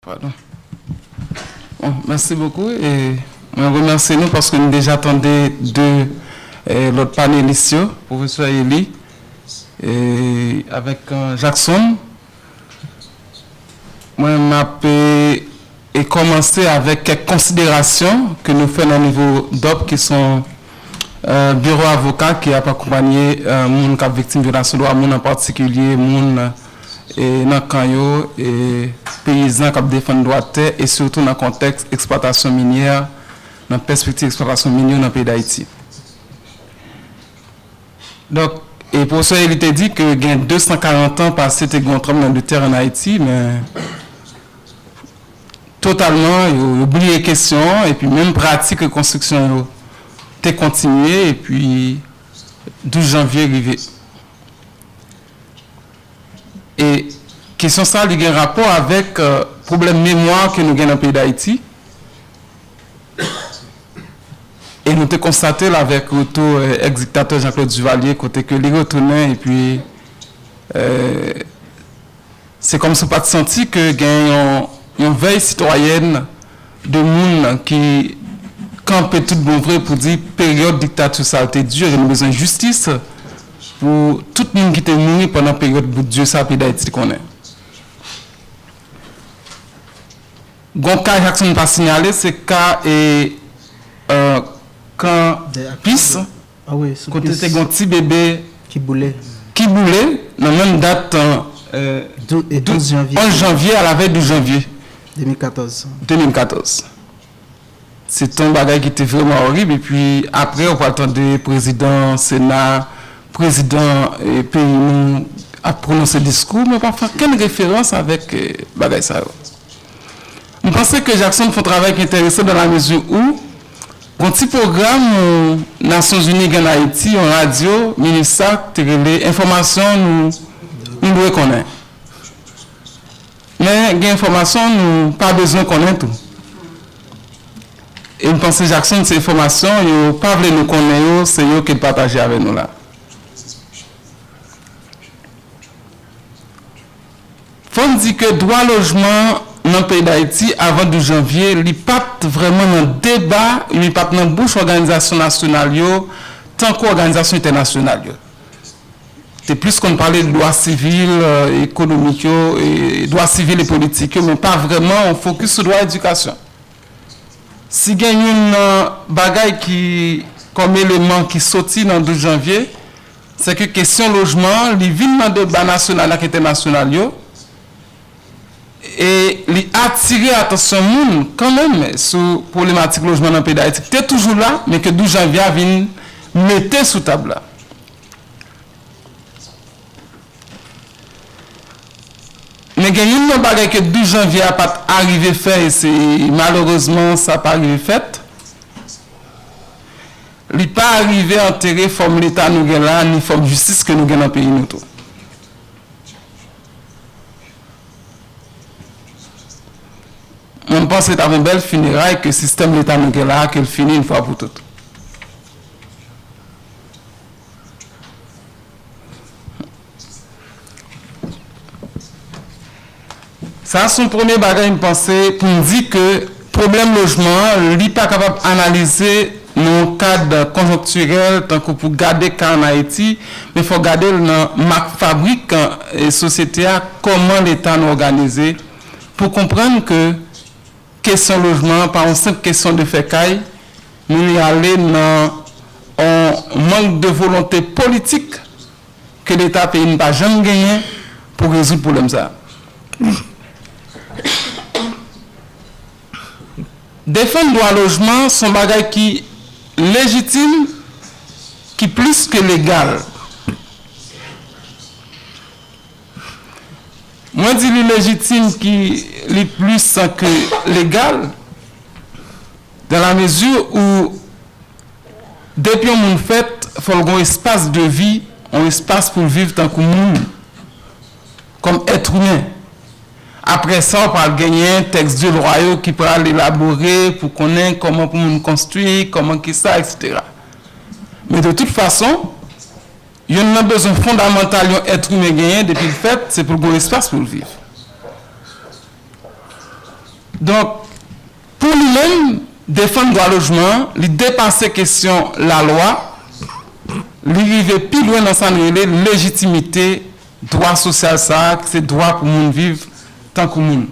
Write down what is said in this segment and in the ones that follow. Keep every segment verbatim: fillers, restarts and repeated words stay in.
Padon. Bon, mèsi bokou. E mwen remèsye nou paske nou deja tande de, eh, lòt panelis yo, pwofesè Eli, e avèk, eh, Jackson. Mwen, m ap, eh, e kòmanse avèk kèk konsiderasyon ke nou fè nan nivo dop, ki se yon, eh, biwo avoka ki ap akonpanye, eh, moun k ap viktim vyolasyon dwa moun, an patikilye moun, eh, nan kan yo, e peyizan k ap defann dwa tè, e sitou nan kontèks eksplwatasyon minyè, nan pèspektiv eksplwatasyon minyè nan peyi Dayiti. Donk, e pwofesè Eli te di ke gen de san karant an pase te gen yon tranblemanntè ann Ayiti, men totalman, yo, yo bliye kesyon an, epi menm pratik rekonstriksyon yo te kontinye, epi douz janvye rive. E kesyon sa, li gen rapò avèk, eh, pwoblèm memwa ke nou gen nan peyi Dayiti. E nou te konstate l avèk retou, eh, èks diktatè Jean-Claude Duvalier, kote ke li retounen, epi, eh, se kòmsi w pa t santi ke gen yon, yon vèy sitwayèn de moun ki kanpe tout bon vre pou di peryòd diktati sa a te di, e nou bezwen jistis pou tout moun ki te mouri pandan peryòd bout di sa peyi Dayiti konnen. Gon ka Jackson pa sinyale, se ka, e, eh, kan Pis, kote te gen yon ti bebe ki boule, ki boule nan menm dat, eh, douz janvye, onz janvye, alavèy douz janvye de mil katòz. Se te yon bagay ki te vrèman orib, epi apre, ou pral tande prezidan Sena, prezidan, eh, peyi nou ap pwononse diskou, men pa fè okenn referans avèk, eh, bagay sa yo. M panse ke Jackson fè yon travay ki enteresan dan la mezi ou gon ti pwogram, eh, Nasyonzini gen ann Ayiti, yon radyo, MINUSSAH, te rele Enfòmasyon nou, nou dwe konnen. Men gen enfòmasyon nou pa bezwen konnen tou. E m panse Jackson, se enfòmasyon yo pa vle nou konnen yo, se yo ke l pataje avè nou la. Fò n di ke dwa lojman nan peyi Dayiti avan douz janvye, li pa t vrèman nan deba, li pa t nan bouch òganizasyon nasyonal yo, tankou òganizasyon entènasyonal yo. Te plis konn pale de dwa sivil, eh, ekonomik yo, e dwa sivil e politik yo, men pa vrèman yon fokis sou dwa edikasyon. Si gen youn nan bagay ki, kòm eleman ki soti nan douz janvye, se ke kesyon lojman an, li vin nan deba nasyonal ak entènasyonal yo, e li atire atansyon moun kanmenm sou pwoblematik lojman nan peyi Dayiti, ki te toujou la, men ke douz janvye a vin mete sou tab la. Men gen youn nan bagay ke douz janvye a pa t arive fè, e se malerezman sa pa rive fèt. Li pa arive antere fòm Leta nou gen la, ni fòm jistis ke nou gen nan peyi nou tou. Mwen, m panse t ap yon bèl fineray ke sistèm Leta nou gen la a, ke l fini yon fwa pou tout. Sa se yon premye bagay m panse pou m di ke pwoblèm lojman an, li pa kapab analize nan yon kad konjonktirèl, tankou pou gade ka ann Ayiti, men fò gade l nan mak fabrik, e, sosyete a, kòman Leta nou òganize, pou konprann ke kesyon lojman an pa yon senp kesyon de fè kay, men li ale nan yon mank de volonte politik ke Leta peyi n pa janm genyen pou rezoud pwoblèm sa a. Defann dwa lojman se yon bagay ki lejitim, ki plis ke legal. Mwen di li lejitim, ki, li plis ke legal, dans la mesure où depi yon moun fèt, fò l gen yon espas de vi, yon espas pou l viv tankou moun, kòm èt imen. Apre sa, w pral genyen tèks de lwa yo ki pral elabore pou konnen kòman pou moun konstwi, kòman kisa, etsetera. Men de tout fason, youn nan bezwen fondamantal yon èt imen genyen depi l fèt, se pou l gen yon espas pou l viv. Donk, pou li menm, defann dwa lojman an, li depase kesyon lalwa, li rive pi lwen nan sa n rele lejitimite dwa sosyal sa a, ki se dwa pou moun viv tankou moun.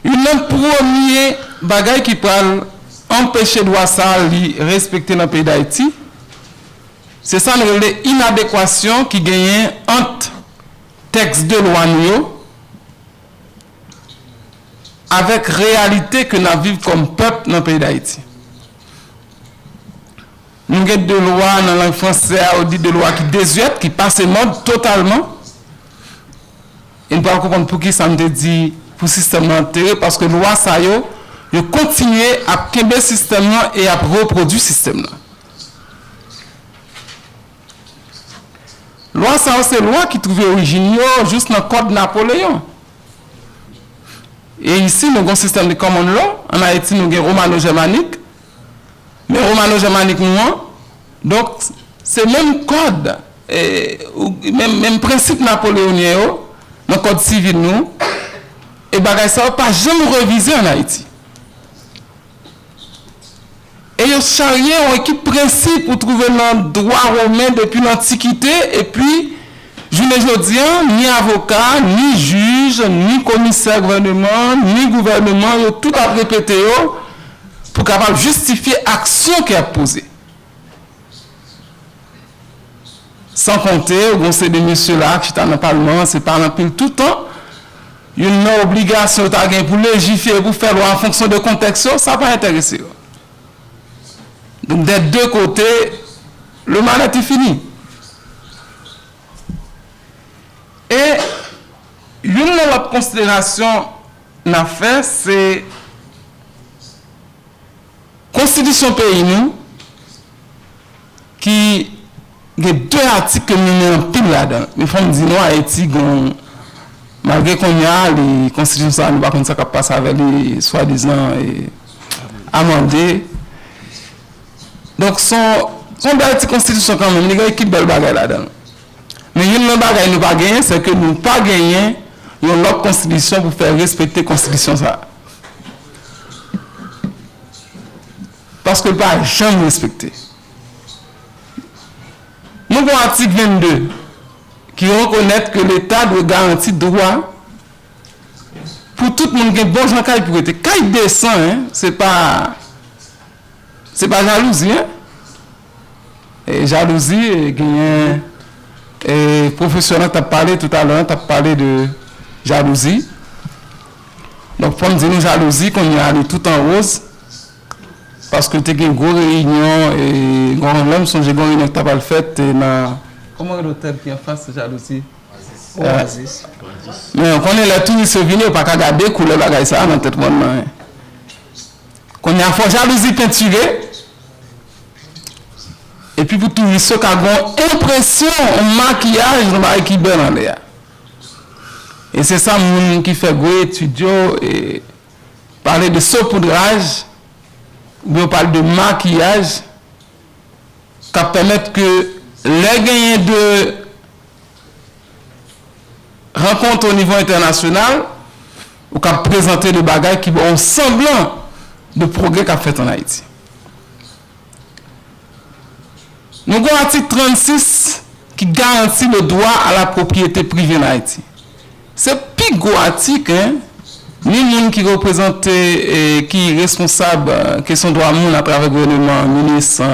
Youn nan premye bagay ki pral anpeche dwa sa a li respekte nan peyi Dayiti, se sa n rele inadekwasyon ki genyen ant tèks de lwa nou yo avèk reyalite ke n ap viv kòm pèp nan peyi Dayiti. Nou gen de lwa nan lang franse a, yo di de lwa ki dezyèt, ki pase mòd totalman. E n pral konprann poukisa m te di pou sistèm nan antere, paske lwa sa yo, yo kontinye ap kenbe sistèm nan e ap repwodui sistèm nan. Lwa sa yo se lwa ki twouve orijin yo jis nan kòd Napoleyon. E isi, nou gen yon sistèm de common law. Ann Ayiti, nou gen romano-jèmanik. Men romano-jèmanik nou an, donk, se menm kòd, e, ou, menm, menm prensip napoleyonyen yo, nan kòd sivil nou, e bagay sa yo pa janm revize ann Ayiti. E yo charye yon ekip prensip ou twouve nan dwa women depi lantikite, epi jounen jodi a, ni avoka, ni jij, ni komisè gouvèneman, ni gouvèneman, yo tout ap repete yo pou kapab jistifye aksyon ke y ap poze. San konte, ou gen yon seri de mesye la k chita nan palman an, se pa anpil tout tan, youn nan obligasyon yo ta gen pou lejifye, pou fè lwa an fonksyon de kontèks yo, sa pa enterese yo. Donk, des deux côtés, le mal-être est fini. E youn nan lòt konsiderasyon n ap fè, se konstitisyon peyi nou, ki gen de atik ke m renmen anpil ladan l. Men fò m di nou, Ayiti gon, malgre kounye a, li, konstitisyon sa a, nou pa konn sa k ap pase avè li, swadizan, e, amande. Donk, se yon, se yon bèl ti konstitisyon kanmenm, li gen ekip bèl bagay ladan l. Men youn nan bagay nou pa genyen, se ke nou pa genyen yon lòt konstitisyon pou fè respekte konstitisyon sa a. Paske l pa janm respekte. Nou gen yon atik vennde ki rekonèt ke Leta dwe garanti dwa pou tout moun gen bon jan kay pou rete. Kay desan, en, se pa, se pa jalouzi, en. E jalouzi, e genyen, e pwofesè lan t ap pale toutalè, t ap pale de jalouzi. Donk, fò m di nou jalouzi, kounye a, li tout an woz. Paske te gen gwo reyinyon, e, gon, lè m sonje gon reyinyon ki ta pral fèt, e, nan, kòman rele otèl ki anfas jalouzi? Oasis. Men, ou konnen lè touris yo vini, yo pa ka gade koulè bagay sa a nan tèt mòn nan, en. Kounye a, fò jalouzi pentire, epi pou touris yo ka gen yon enpresyon, yon makiyaj, yon bagay ki bèl anlè a. E se sa moun ki fè gwo etid yo, e, pale de sopoudraj, oubyen yo pale de makiyaj, k ap pèmèt ke lè genyen de rankont o nivo entènasyonal, ou ka prezante de bagay ki ba w yon sanblan de pwogrè k ap fèt ann Ayiti. Nou gen atik trannsis ki garanti le droit à la propriété privée en Haïti. Se pi gwo atik, en, ni moun ki reprezante, e, ki responsab, e, kesyon dwa moun atravè gouvèneman, minis, e,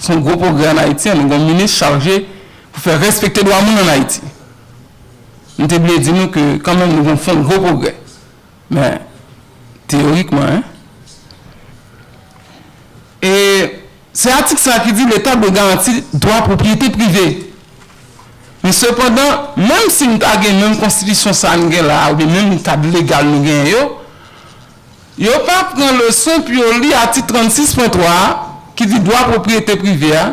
se yon gwo pwogrè ann Ayiti, en, nou gen yon minis chaje pou fè respekte dwa moun ann Ayiti. M te bliye di nou ke kanmenm nou gon fon gwo pwogrè. Men, teyorikman, en. E se atik sa a ki di Leta dwe garanti dwa pwopriyete prive. Men sepandan, menm si n ta gen menm konstitisyon sa a n gen la a, oubyen menm kad legal nou genyen yo, yo pa pran leson pou yo li atik trannsis pwen twa a, ki di dwa pwopriyete prive a,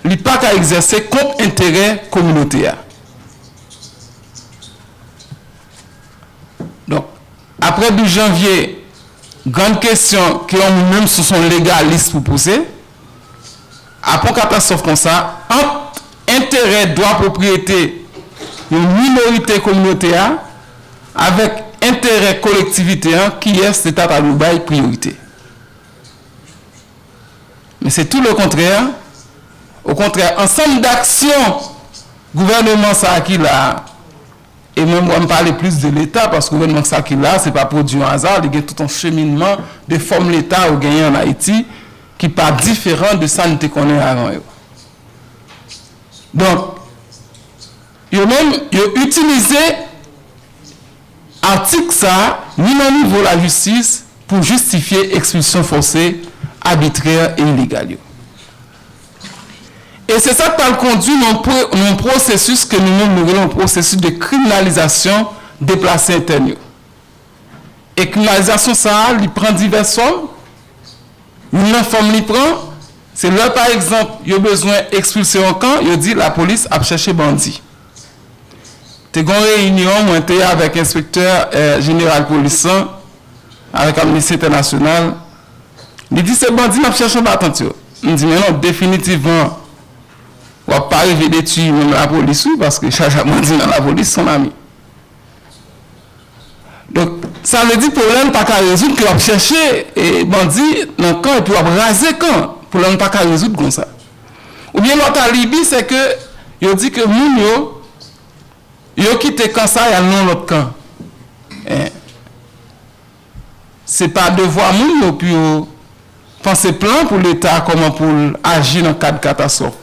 li pa ka egzèse kont enterè kominote a. Donk, apre douz janvye, grann kesyon ke yon moun menm si se yon legalis pou poze, apre yon katastwòf konsa, ant enterè dwa pwopriyete yon minorite kominote a avèk ent, enterè kolektivite an, kiyès Leta ta dwe bay priyorite. Men se tou lekontrè. Okontrè, ansanm daksyon gouvèneman sa a ki la a, e mwen, mwen m pale plis de Leta, paske gouvènman sa a ki la a, se pa pwodui yon aza, li gen tout yon cheminman de fòm Leta ou genyen ann Ayiti ki pa diferan de sa n te konnen avan yo. Donk, yo menm, yo itilize atik sa a, ni nan nivo lajistis, pou jistifye ekspilsyon fòse, abitrè e ilegal yo. E se sa k pral kondui nan pwo-, nan pwosesis ke nou menm nou rele yon pwosesis de kriminalizasyon deplase entèn yo. E kriminalizasyon sa a, li pran divès fòm. Youn nan fòm li pran, se lè, pa egzanp, yo bezwen ekspilse yon kan, yo di lapolis ap chèche bandi. Te gen yon reyinyon, mwen te avèk enspektè, eh, jeneral polis lan, avèk Amnesty International. Li di se bandi n ap chèche anba tant yo. M di, men non, definitivman, w ap pa rive detwi menm lapolis, wi, paske chacha bandi nan lapolis, son ami. Donk, sa vle di pwoblèm pa ka rezoud ke w ap chèche, e, bandi nan kan epi w ap raze kan. Pwoblèm pa ka rezoud konsa. Oubyen lòt alibi, se ke yo di ke moun yo, yo kite kan sa, y al nan yon lòt kan. Eh, se pa devwa moun yo pou yo panse plan pou Leta, kòman pou l aji nan kad katastwòf.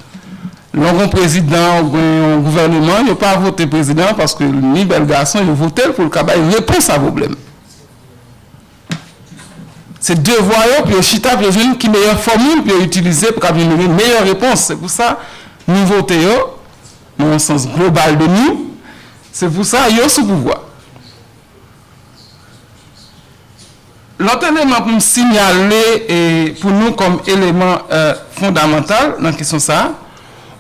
Lè w gen yon prezidan, ou gen yon gouvèneman, yo pa vote prezidan paske ni bèl gason, yo vote l pou l ka bay repons a pwoblèm. Se devwa yo pou yo chita, pou yo jwenn ki meyè fòmil pou yo itilize pou kapab jwenn meyè repons. Se pou sa nou vote yo, nan yon sans global de nou. Se pou sa yo sou pouvwa. Lòt eleman pou m sinyale, e, pou nou kòm eleman, e, fondamantal nan kesyon sa a,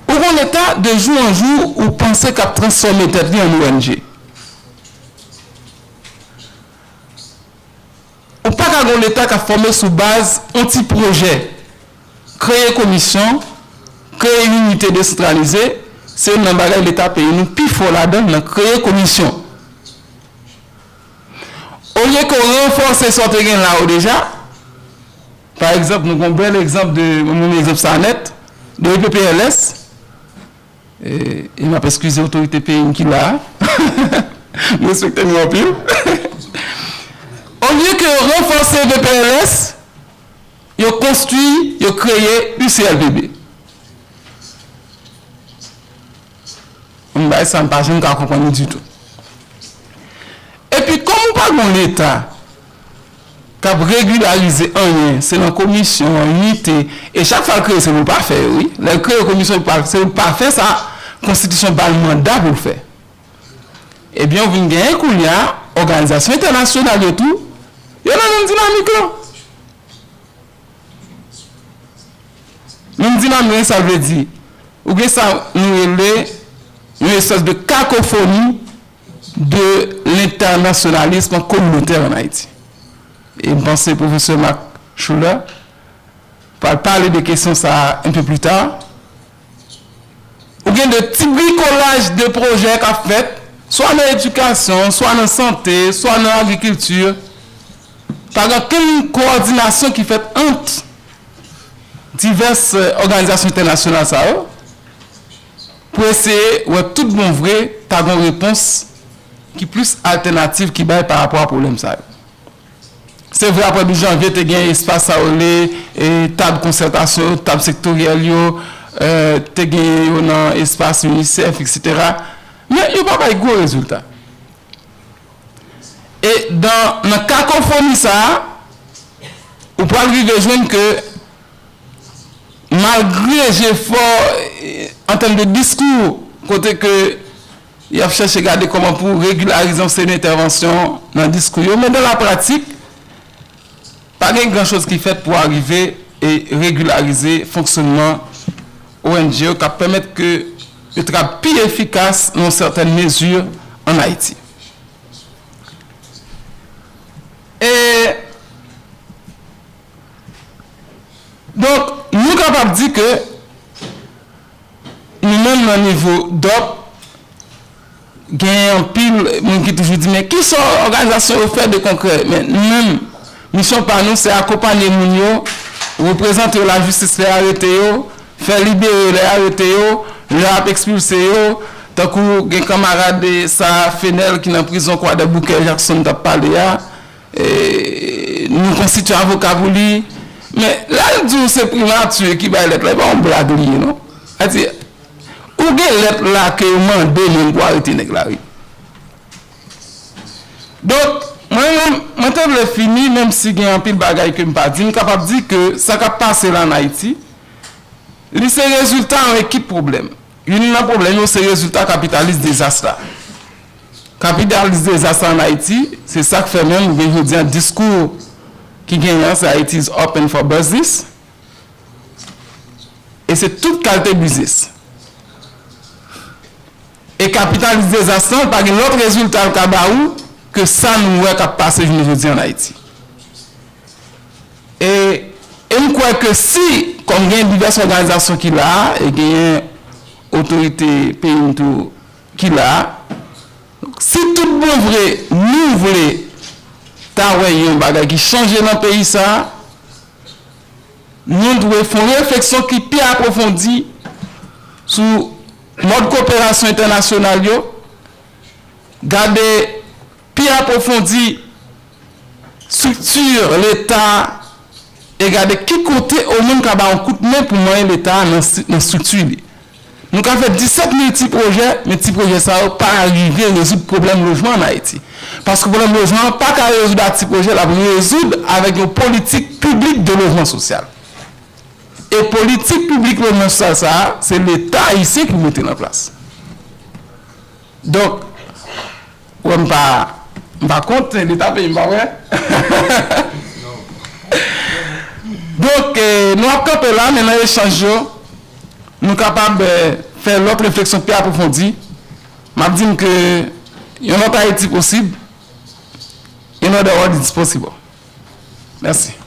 ou gen Leta de jou an jou ou panse k ap transfòme tèt li an O N G. Ou pa ka gen yon Leta k ap fòme sou baz yon ti pwojè. Kreye komisyon, kreye inite desantralize, se youn nan bagay Leta peyi nou pi fò ladan l, nan kreye komisyon. Olye ke w ranfòse sa w te gen la yo deja, pa egzanp, nou gen yon bèl egzanp de, mwen menm egzanp sa nèt, de E P P L S, e, e m ap eskize otorite peyi m ki la a, m respekte nou anpil. Olye ke yo ranfòse E P P L S, yo konstwi, yo kreye U C L P B. Yon bagay sa m pa janm ka konprann li ditou. Epi, kòm ou pa gen yon Leta k ap regilarize anyen, se nan komisyon, inite, e chak fwa l kreye, se pou l pa fè yo, wi. Lè l kreye komisyon, se pou l pa fè sa konstitisyon ba l manda pou l fè. Ebyen, ou vin genyen kounye a, òganizasyon entènasyonal yo tou, yo nan menm dinamik lan. Menm dinamik lan, sa vle di, ou gen sa nou rele yon espès de kakofoni de l'entènasyonalism kominotè an Ayiti. E m panse pwofesè Mark Schuller pral pale de kesyon sa a un peu plus tard. Ou gen de ti brikolaj de pwojè k ap fèt, swa nan edikasyon, swa nan sante, swa nan agrikilti. Pa gen okenn kowòdinasyon ki fèt ant divès, eh, òganizasyon entènasyonal sa yo pou eseye wè tout bon vre ta gen yon repons ki plis altènativ ki bay pa rapò a pwoblèm sa yo. Se vre, apre douz janvye, te gen espas sa yo rele, e, tab konsètasyon yo, tab sektoryèl yo, e, te gen yo nan espas UNICEF, etsetera. Men yo pa bay gwo rezilta. E dan, nan kakofoni sa a, ou pral rive jwenn ke malgre jefò, e, an tèm de diskou, kote ke y ap chèche gade kòman pou regilarize yon seri de entèvansyon nan diskou yo, men dan la pratik, pa gen gran choz ki fèt pou arive e regilarize fonksyònman O N G yo k ap pèmèt ke yo ta pi efikas nan yon sètèn mezi ann Ayiti. E Donk, nou kapab di ke nou menm nan nivo dòp, Gen anpil moun ki toujou di, men kisa òganizasyon yo fè de konkrè? Men nou menm, misyon pa nou, se akonpanye moun yo, reprezante yo lajistis lè y arete yo, fè libere yo lè y arete yo, lè y ap ekspilse yo, tankou gen kanmarad, eh, sa Fenel ki nan prizon Kwadèboukè Jackson t ap pale a, eh, nou konstitye avoka pou li. Men lè l di w se primati ki bay lèt la, e pa yon blag li ye, non. Sa di, ou gen lèt la ke yo mande moun pou arete nèg la, wi. Donk, mwen menm, mwen te vle fini, menm si gen anpil bagay ke m pa di, m kapab di ke sa k ap pase la ann Ayiti, li se rezilta yon ekip pwoblèm. Youn nan pwoblèm yo se rezilta kapitalis dezas la. Kapitalis dezas la ann Ayiti, se sa k fè menm, ou gen jodi a diskou ki genyen an, se Haiti is open for business. E se tout kalte biznis. E kapitalis dezas lan pa gen lòt rezilta l ka ba ou ke sa nou wè k ap pase jounen jodi ann Ayiti. E, e m kwè ke si, kòm gen divès òganizasyon ki la a, e genyen otorite peyi m tou ki la a, si tout bon vre nou vle ta wè yon bagay ki chanje nan peyi sa a, nou dwe fè yon refleksyon ki pi apwofondi sou mòd koperasyon entènasyonal yo, gade pi apwofondi estrikti Leta e gade ki kote omwen ka ba yon kout men pou manyen Leta nan, nan estrikti li. Nou ka fè disèt mil ti pwojè, men ti pwojè sa yo pa rive rezoud pwoblèm lojman ann Ayiti. Paske pwoblèm lojman an pa ka rezoud ak ti pwojè, l ap rezoud avèk yon politik piblik de lojman sosyal. E politik piblik lojman sosyal sa a, se Leta ayisyen ki mete l an plas. Donk, wè m pa, m pa kont, Leta peyi m pa wè. Donk, eh, nou ap kanpe la, men nan echanj yo, nou kapab, eh, fè lòt refleksyon pi apwofondi. M ap di n ke yon lòt Ayiti posib, another world is possible. Mèsi.